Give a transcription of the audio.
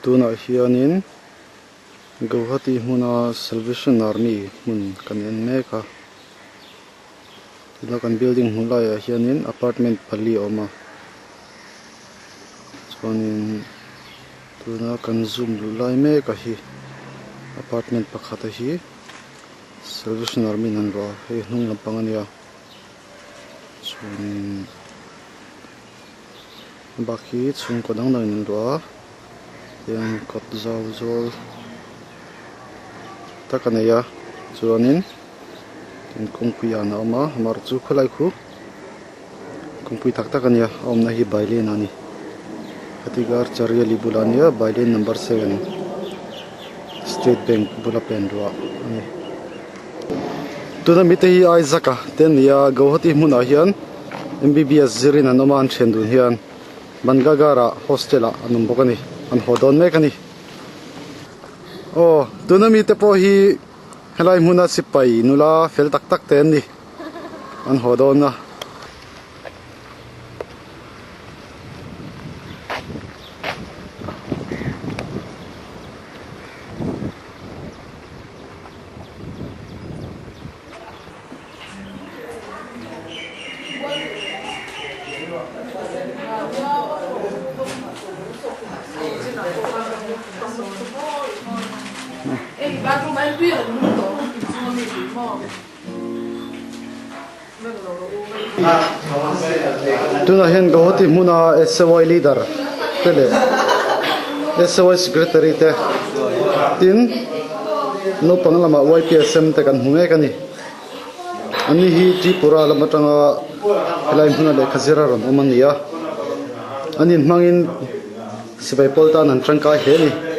Tunah hianin Guwahati hmuna Salvation Army hmun kan en mek a, tuna kan building hmuh laiah hianin apartment pali a awm a, chuanin tuna kan zoom luh lai mek a hi apartment pakhat a hi Salvation Army in an luah a, hei hnung lampang a nia chuanin. Bak hi chhungkaw dang dangin an luah a tiang kawt zau zawl tak a nei a chuanin tin kawngpui an a awm a mar chu khawlai khu kawngpui tak tak a nia a awmna hi bailen a ni hetigar chariali bulah a nia bailen number seven state bank bula pen ruah a ni tuna mite hi Isaac a te an ni a Guwahati hmunah hian. MBBS zirin an awm a an thian dun hian Bangagar ah hostel ah an awm bawk a ni an haw dawn mek a ni. Aw tuna mite pawh hi helai hmuna sipai nula fel tak tak te an ni an haw dawn a. Tunah hian Guwahati hmuna SAY leader te leh SAY secretary te tin naupang lamah YPSM te kan hmu mek a ni. Ani hi Tripura lam atanga helai hmuna lehkha zir a rawn awm a ni a, an inhmangin sipai pawl tan an tangkai hle a ni.